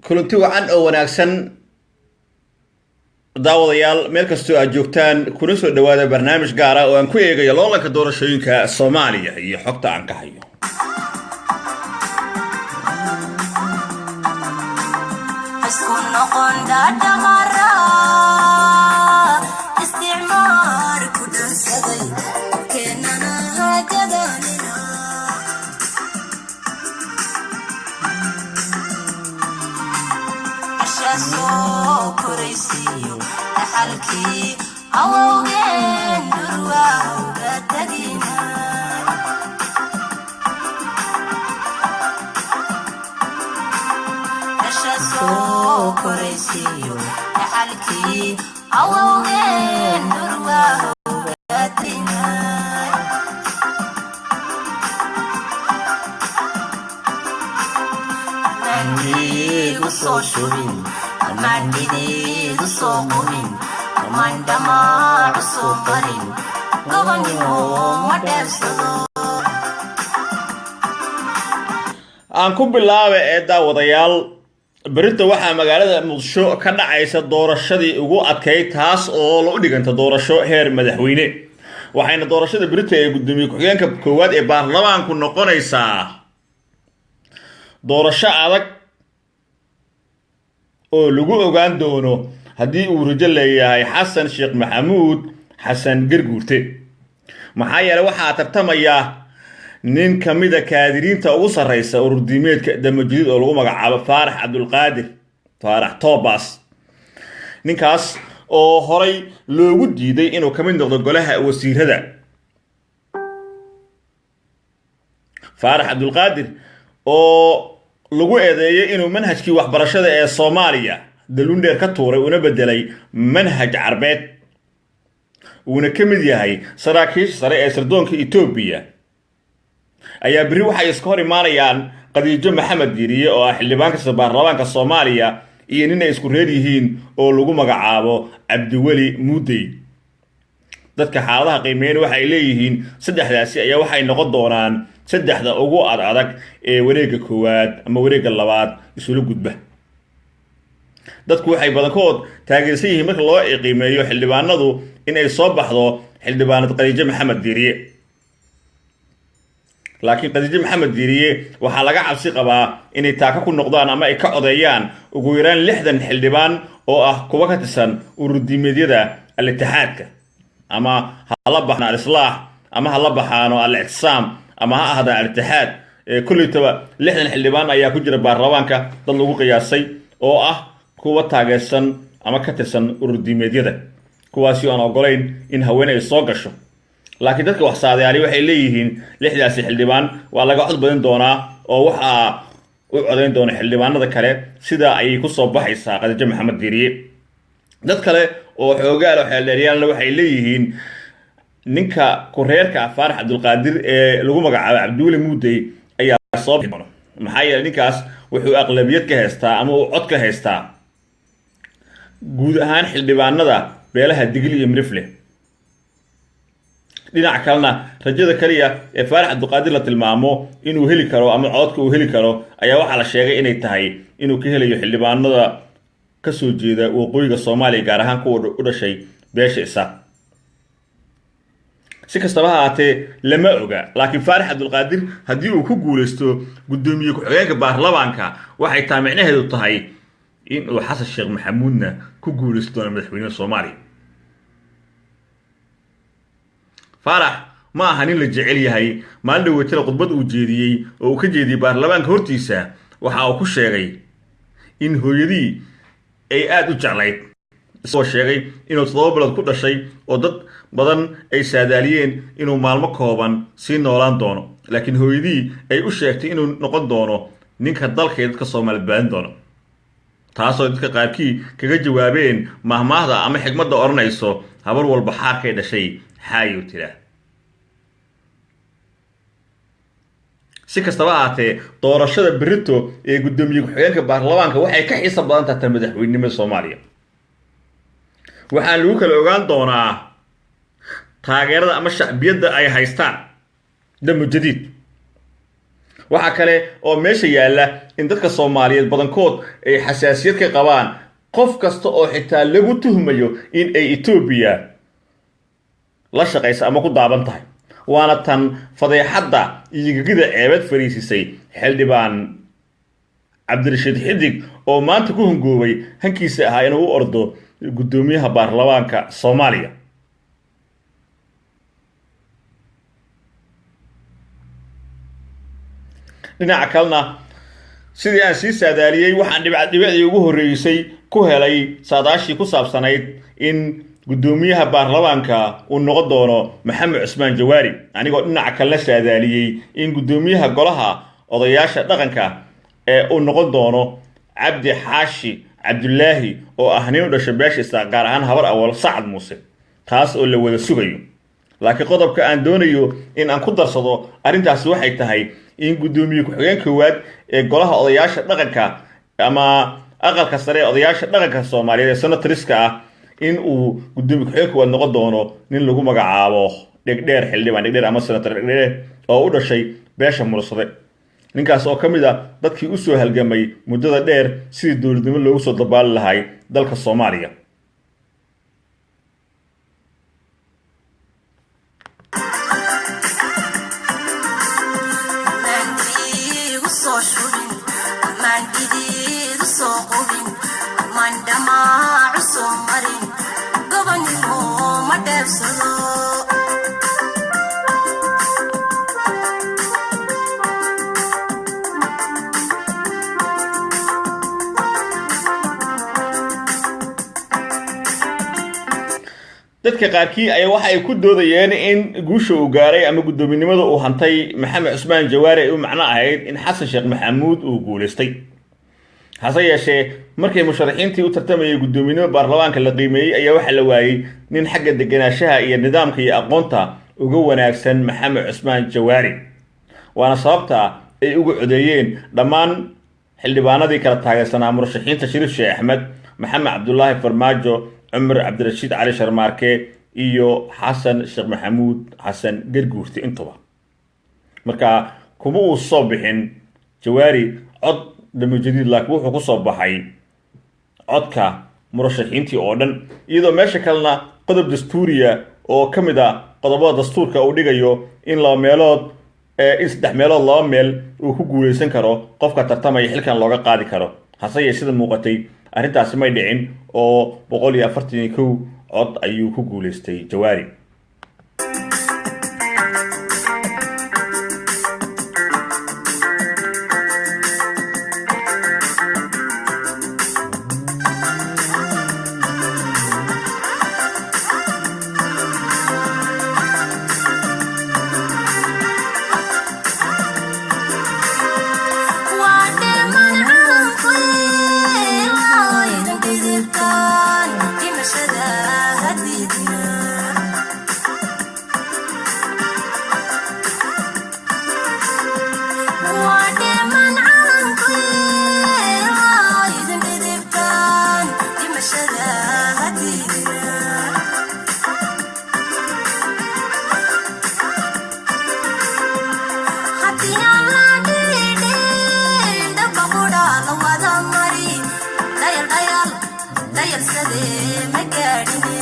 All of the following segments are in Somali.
Kulanti wacan oo wanaagsan, daawadayaal, meel kastoo aad joogtaan, kuna soo dhawaada barnaamij gaara oo aan ku eegayo loolanka doorashooyinka Soomaaliya iyo xogta aan ka hayo. Isku noqon dhadhamara isticmaar ku dhansaday keenana hagadanina. Casha soo koraysiiyo dhaxalkii awowgeen durwa uga tagina. Dhasha soo koraysiiyo dhaxalkii awowgeen durwa uga tagina. Amaan soo shubin, amaan dhidiigu soo qubin, amaan dhamaacu soo qarin, gobonnimo ma dheersado. Aan ku bilaaba ee daawadayaal, berito waxaa magaalada Muqdisho ka dhacaysa doorashadii ugu adkayd, taas oo la u dhiganta doorasho heer madaxweyne. Waxayna doorashada berito ee gudoomiye ku-xigeenka koowaad ee baarlamaanku noqonaysaa doorasho adag oo lagu ogaan doono haddii uu rajo leeyahay Xasan Sheekh Maxamuud Xasan Garguurte, maxaa yeeley waxaa tartamaya nin ka mida kaadiriinta ugu sarreysa ururdiimeedka Damajidid oo lagu magacaabo Faarax Cabdulqaadir Faarax Tobas, ninkaas oo horay loogu diiday inuu ka mid noqdo golaha wasiirada. Faarax Cabdulqaadir oo lagu eedeeyay inuu manhajkii waxbarashada ee Soomaaliya dalundheer ka tuuray una bedelay manhaj Carbeed, uuna ka mid yahay saraakiisha sare ee sirdoonka Etoobiya, ayaa berri waxay iska hor imaanayaan Khadiijo Maxamed Diiriye oo ah xildhibaan kasta baarlamaanka Soomaaliya iyo nin ay isku reer yihiin oo lagu magacaabo Cabdiweli Muudey. Dadka xaaladaha qiimeyn waxa ay leeyihiin saddexdaasi ayaa waxay noqon doonaan saddexda ugu ad adag ee wareegga koowaad ama wareegga labaad isula gudba. Dadku waxay badankood taageersan yihiin, marka loo qiimeeyo xildhibaanadu, in ay soo baxdo xildhibaanad Khadiijo Maxamed Diiriye, laakiin Khadiijo Maxamed Diiriye waxaa laga cabsi qabaa inay taako ku noqdaan ama ay ka codeeyaan ugu yaraan 60 xildhibaan oo ah kuwa ka tirsan ururdiimeedyada Al-Itixaadka, ama hala baxaan Al-Islaax ama hala baxaano Al-Ictisaam ama ha ahaadaan Al-Itixaad. Kolleytaba 60 xildhibaan ayaa ku jira baarlamaanka, dad lagu qiyaasay oo ah kuwa taageersan ama ka tirsan ururdiimeedyada, kuwaasi oo aan ogolayn in haween ay soo gasho. Laakiin dadka wax saadayaali waxay leeyihiin 60-daasi xildhibaan waa laga cod badin doonaa oo waxaa u codayn doona xildhibaanada kale, sidaa ayay kusoo baxaysaa Khadiijo Maxamed Diiriye. Dad kale oo xoogaal oo xeeldheeryaalna waxay leeyihiin ninka kureerka ah Faarax Cabdulqaadir ee lagu magacaabo Cabdiweli Muudey ayaa soo bixi doona, maxaa yeelay ninkaas wuxuu aqlabiyad ka haystaa ama uu cod ka haystaa guud ahaan xildhibaanada beelaha Digil iyo Mirifle. Dhinaca kalena, rajada kaliya ee Faarax Cabdulqaadir la tilmaamo inuu heli karo ama codka uu heli karo ayaa waxaa la sheegay inay tahay inuu ka helayo xildhibaanada ka soo jeeda waqooyiga Soomaaliya, gaar ahaan kuwa u dhashay beesha Isaaq. Si kastaba ha ahaatee, lama oga, laakiin Faarax Cabdulqaadir haddii uu ku guuleysto guddoomiye ku-xigeenka baarlamaanka, waxay taa micnaheedu tahay in uu Xasan Sheekh Maxamuudna ku guuleysto doono madaxweynaha Soomaaliya. Faarax ma aha nin la jecel yahay. Maalin dhaweytana khudbad uu jeediyey oo uu ka jeediyey baarlamaanka hortiisa waxa uu ku sheegay in hooyadii ay aada u jeclayd, isagoo sheegay inuu 7 bilood ku dhashay oo dad badan ay saadaaliyeen inuu maalmo kooban sii noolaan doono, laakiin hooyadii ay u sheegtay inuu noqon doono ninka dalka iyo dadka Soomaali badbaadin doono, taasoo dadka qaarkii kaga jawaabeen mahmaahda ama xigmadda odhanayso habar walba xaarkay dhashay xaayuu tiraa. Si kastaba ahaatee, doorashada berito ee guddoomiye ku-xigeenka baarlamaanka waxay ka xiiso badan tahay tan madaxweynenimada Soomaaliya. Waxaan lagu kala ogaan doonaa taageerada ama shacbiyadda ay haystaan Damu Jadiid. Waxaa kale oo meesha yaalla in dadka Soomaaliyeed badankood ay xasaasiyad ka qabaan qof kasta oo xitaa lagu tuhmayo in ay Etoobiya la shaqaysa ama ku daaban tahay. Waana tan fadeexadda iyo gegida ceebad fariisisay xildhibaan Cabdirashiid Xidig oo maanta ku hungoobay hankiisa ahaa inuu u ordo guddoomiyaha baarlamaanka Soomaaliya. Dhinaca kalena, sidii aan sii saadaaliyey, waxaan dhibcdhibicdii ugu horreysay ku helay saadaashii ku saabsanayd in guddoomiyaha baarlamaanka uu noqon doono Maxamed Cusmaan Jawaari, anigoo dhinaca kalena saadaaliyey in guddoomiyaha golaha odayaasha dhaqanka ee uu noqon doono Cabdi Xaashi Cabdulaahi oo ah nin u dhashay beesha Isaaq, gaar ahaan Habar Awal Sacad Muuse, taas oo la wada sugayo. Laakiin qodobka aan doonayo in aan ku darsado arrintaasi waxay tahay in guddoomiye ku-xigeen koowaad ee golaha odayaasha dhaqanka ama aqalka sare ee odayaasha dhaqanka Soomaaliyeed ee senatoriska ah in uu guddoomiye ku-xigeen koowaad noqon doono nin lagu magacaabo Dhegdheer, xildhibaan Dhegdheer ama senator Dhegdheer oo u dhashay beesha Mursade, ninkaas oo ka mid ah dadkii usoo halgamay muddada dheer sidii dowladnimo loogu soo dabaali lahay dalka Soomaaliya. Amaan soo shubin, amaan dhidiidu soo qubin, amaan dhamaacu soo marin, gobonnimo ma dheebsado. Dadka qaarkii ayaa waxa ay ku doodayeen in guusha uu gaaray ama guddoominimada uu hantay Maxamed Cusmaan Jawaari ay u macno ahayd in Xasan Sheekh Maxamuud uu guulaystay. Hase yeeshee, markii musharaxiintii u tartamayay guddoominimo baarlamaanka la qiimeeyey ayaa waxaa la waayey nin xagga deganaanshaha iyo nidaamka iyo aqoonta uga wanaagsan Maxamed Cusmaan Jawaari, waana sababta ay ugu codeeyeen dhammaan xildhibaanadii kala taageersanaa murashaxiinta Shariif Sheekh Axmed, Maxamed Cabdulaahi Farmaajo, Cumar Cabdirashiid Cali Sharmaarke iyo Xasan Sheekh Maxamuud Xasan Garguurti intuba. Marka kuma uu soo bixin Jawaari cod Damujadiid, laakiin wuxuu ku soo baxay codka murashaxiintii oo dhan, iyadoo meesha kalena qodob dastuuriya oo ka mid ah qodobada dastuurka uu dhigayo in laba meelood, in saddex meelood laba meel uu ku guuleysan karo qofka tartamaya xilkan looga qaadi karo. Hase yeeshee, sida muuqatay arrintaasi may dhicin oo 141 cod ayuu ku guuleystay Jawaari. Waa dheeman calankuy waydan dhidibtaan dhimashada hadiidina. Waa dheeman calankuy waydan dhidibtaan dhimashada hadiidina. Haddii aan la dhiidhin dhabka qudha la wada mari, dhayal dhayal dhayalsadee ma gaadhine.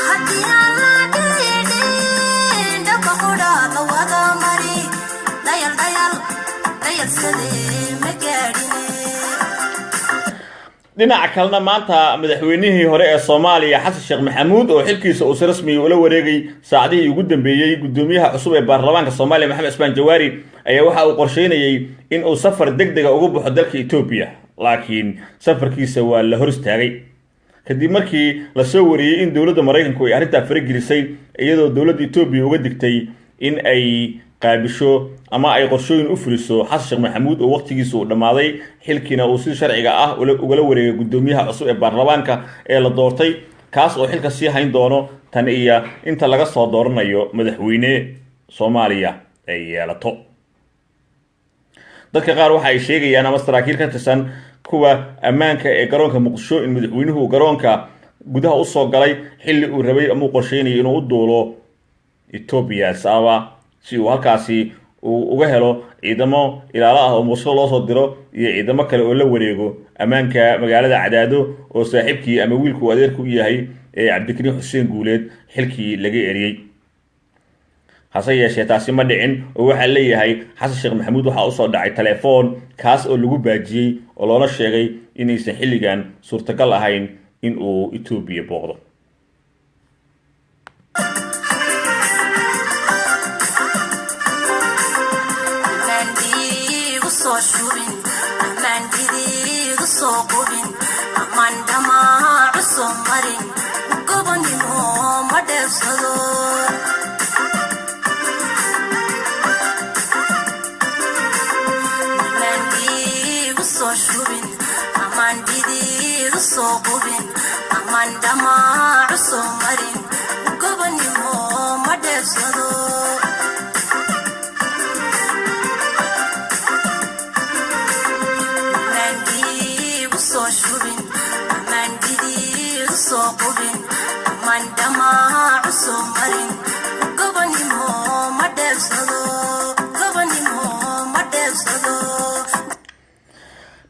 Haddii aan la dhiidhin dhabka qudha la wada mari, dhayal dhayal dhayalsadee ma gaadhine. Dhinaca kalena, maanta madaxweynihii hore ee Soomaaliya Xasan Sheekh Maxamuud oo xilkiisa uu si rasmi ula wareegay saacadihii ugu dambeeyey guddoomiyaha cusub ee baarlamaanka Soomaaliya Maxamed Cusmaan Jawaari ayaa waxa uu qorsheynayay in uu safar deg dega ugu baxo dalka Etoobiya, laakiin safarkiisa waa la hor istaagay kadib markii lasoo wariyey in dowladda Maraykanku ay arrintaa faragelisay, iyadoo dowladda Etoobiya uga digtay in ay qaabisho ama ay qorshooyin u fuliso Xasan Sheekh Maxamuud oo waqtigiisa uu dhammaaday, xilkiina uu si sharciga ah ugala wareegay guddoomiyaha cusub ee baarlamaanka ee la doortay, kaas oo xilka sii hayn doono tan iyo inta laga soo dooranayo madaxweyne Soomaaliya ay yeelato. Dadka qaar waxa ay sheegayaan ama saraakiil ka tirsan kuwa ammaanka ee garoonka Muqdisho in madaxweynuhu garoonka Gudaha usoo galay xilli uu rabay ama uu qorsheynayay inuu u duulo Etoobiya, Addis Ababa, si uu halkaasi uu uga helo ciidamo ilaalo ah oo Muqdisho loo soo diro iyo ciidamo kale oo la wareego ammaanka magaalada Cadaado, oo saaxiibkii ama wiilku uu adeerku u yahay ee Cabdikariin Xuseen Guuleed xilkii laga eriyey. Hase yeeshee taasi ma dhicin, oo waxaa leeyahay Xasan Sheekh Maxamuud waxaa usoo dhacay telefoon, kaas oo lagu baajiyey oo loona sheegay inaysan xilligan suurtagal ahayn in uu Etoobiya booqdo. Amaan dhiigu soo shubin, amaan dhidiigu soo qubin, amaan dhamaacu soo marin, gobonimo ma dheebsado. Amaan dhiigu soo shubin, amaan dhidiigu soo qubin, amaan dhamaacu soo marin, gobonimo ma dheebsado. Amaan dhiigu soo shubin, amaan dhidiigu soo qubin, amaan dhamaacu soo marin, gobonimo ma dheebsado, gobonimo ma dheebsado.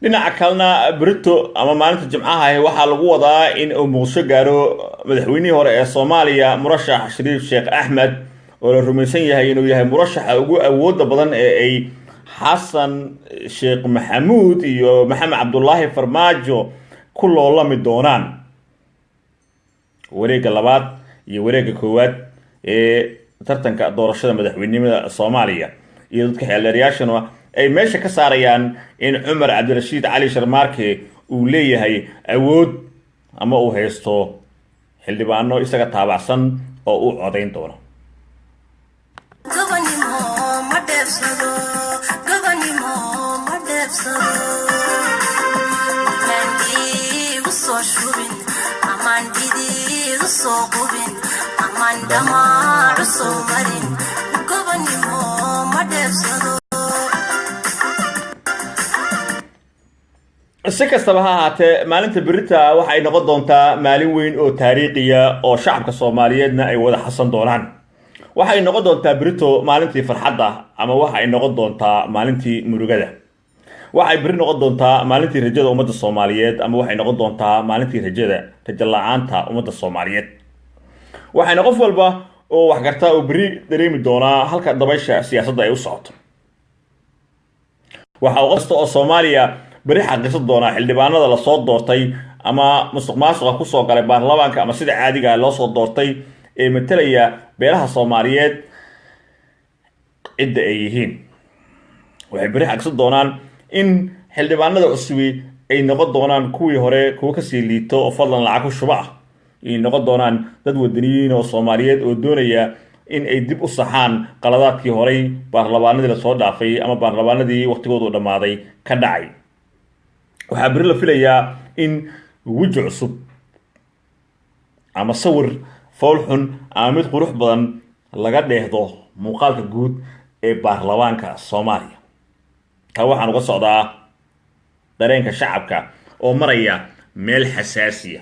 Dhinaca kalena, berito ama maalinta Jimcaha ahi waxaa lagu wadaa in uu Muqdisho gaaro madaxweynihii hore ee Soomaaliya, murashax Shariif Sheekh Axmed, oo la rumaysan yahay inuu yahay murashaxa ugu awooda badan ee ay Xasan Sheekh Maxamuud iyo Maxamed Cabdulaahi Farmaajo ku loolami doonaan wareegga labaad iyo wareegga koowaad ee tartanka doorashada madaxweynenimada Soomaaliya, iyo dadka xeeldheerayaashuna ay meesha ka saarayaan in Cumar Cabdirashiid Cali Sharmaarke uu leeyahay awood ama uu haysto xildhibaano isaga taabacsan oo u codayn doono. Gobonimo ma dheebsado, gobonimo ma dheebsado. Amaan dhiigu soo shubin, amaan dhidiigu soo qubin, amaan dhamaacu soo marin, gobonimo ma dheebsado. Si kastaba ha ahaatee, maalinta berita waxay noqon doontaa maalin weyn oo taariikhiya oo shacabka Soomaaliyeedna ay wada xasan doonaan. Waxay noqon doontaa berito maalintii farxadda ama waxay noqon doontaa maalintii murugada. Waxay beri noqon doontaa maalintii rajada ummadda Soomaaliyeed ama waxay noqon doontaa maalintii rajada rajo la-aanta ummadda Soomaaliyeed. Waxayna qof walba oo waxgarta oo beri dareemi doonaa halka dabaysha siyaasadda ay u socoto. Waxa uu qof kasta oo Soomaaliya beri xaqiiqsan doonaa xildhibaanada lasoo doortay ama musuq maasuqa kusoo galay baarlamaanka ama sida caadiga ah loo soo doortay ee matalaya beelaha Soomaaliyeed cidda ay yihiin. Waxay beri xaqiiqsan doonaan in xildhibaanada cusubi ay noqon doonaan kuwii hore kuwo kasii liito oo fadlan lacag ku shuba ah, inay noqon doonaan dad wadaniyiin oo Soomaaliyeed oo doonaya in ay dib u saxaan qaladaadkii horay baarlamaanadii lasoo dhaafay ama baarlamaanadii waqtigoodu dhammaaday ka dhacay. Waxaa beri la filayaa in weji cusub ama sawir fool xun ama mid qurux badan laga dheehdo muuqaalka guud ee baarlamaanka Soomaaliya. Taa waxaan uga socdaa dareenka shacabka oo maraya meel xasaasiya.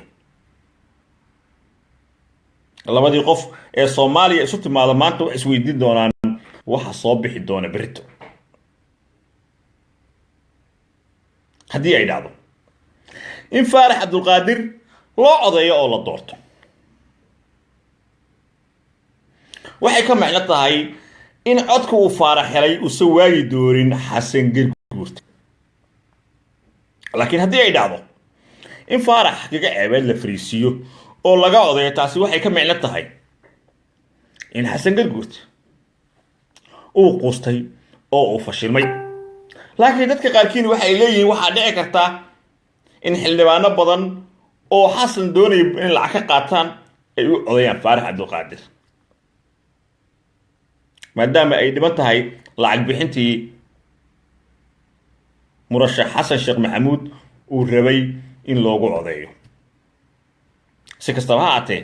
Labadii qof ee Soomaaliya isu timaada maanta wax isweydiin doonaan waxa soo bixi doona berito haddii ay dhacdo in Faarax Cabdulqaadir loo codeeyo oo la doorto. Waxay ka macno tahay in codka uu Faarax helay uusan waayi doonin Xasan Garguurta. Laakiin haddii ay dhacdo in Faarax gaga ceebeed la fariisiiyo oo laga odayo, taasi waxay ka micno tahay in Xasan Garguurta uu quustay oo uu fashilmay. Laakiin dadka qaarkiin waxay leeyihiin waxaa dhici karta in xildhibaano badan oo Xasan doonaya in lacag ka qaataan ay u codayaan Faarax Cabdulqaadir, maadaama ay dhiban tahay lacag bixintii murashax Xasan Sheekh Maxamuud uu rabay in loogu codeeyo. Si kastaba ha aatee,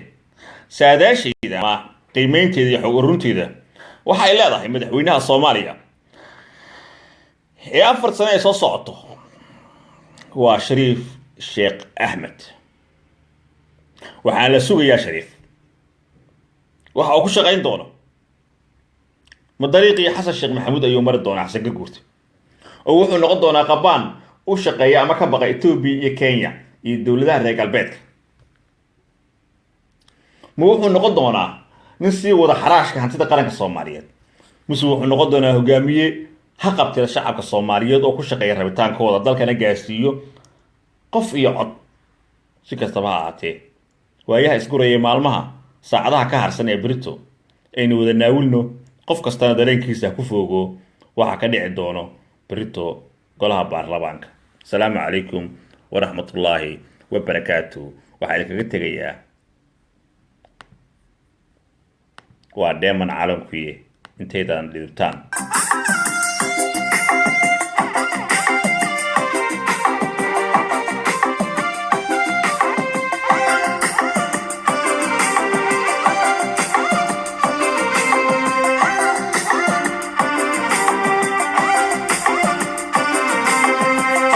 saadaashayda ama qiimeynteeda iyo xog urunteeda waxay leedahay madaxweynaha Soomaaliya ee 4 sano ee soo socoto waa Shariif Sheekh Axmed. Waxaa la sugayaa Shariif waxa uu ku shaqayn doono. Ma dariiqii Xasan Sheekh Maxamuud ayuu mari doonaa, Xasan Garguurta, oo wuxuu noqon doonaa qabaan u shaqeeya ama ka baqa Etoobiya iyo Kenya iyo dowladaha reer galbeedka? Ma wuxuu noqon doonaa nin sii wada xaraashka hantida qaranka Soomaaliyeed, mise wuxuu noqon doonaa hogaamiye ha qabtira shacabka Soomaaliyeed oo ku shaqeeya rabitaankooda, dalkana gaarsiiyo qof iyo cod? Si kastaba ha ahaatee, waayaha isguraya, maalmaha saacadaha ka harsan ee Brito aynu wada naawilno, qof kastana dareenkiisa ha ku foogo waxa ka dhici doono Brito golaha baarlamaanka. Asalaamu calaykum waraxmatullaahi wabarakaatu. Waxaa idinkaga tegayaa waa dheeman caalamkuye intaydan dhidibtaan.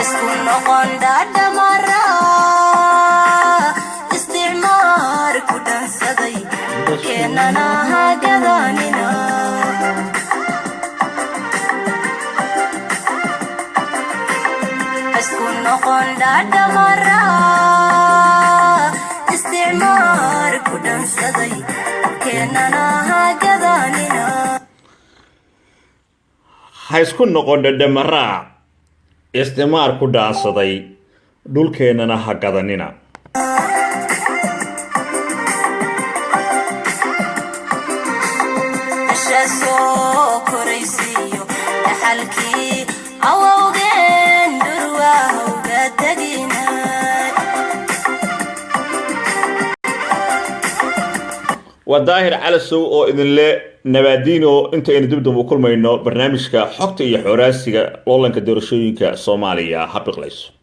Isku noqon dhadhamara isticmaar ku dhansaday keenana hagadanina. Isku noqon dhadhamara isticmaar ku dhansaday keenana hagadanina. Ha isku noqon dhadhamaraac isticmaar ku dhaansaday, dhulkeennana ha gadanina. Isha soo koraysiiyo dhaxalkii awowgeen dhurwaahowga tegina. Waa Daahir Calasow oo idinle nabaadiino inta aynu dib dambe u kulmayno barnaamijka xogta iyo xoraasiga loolanka doorashooyinka Soomaaliya. Ha biqlayso.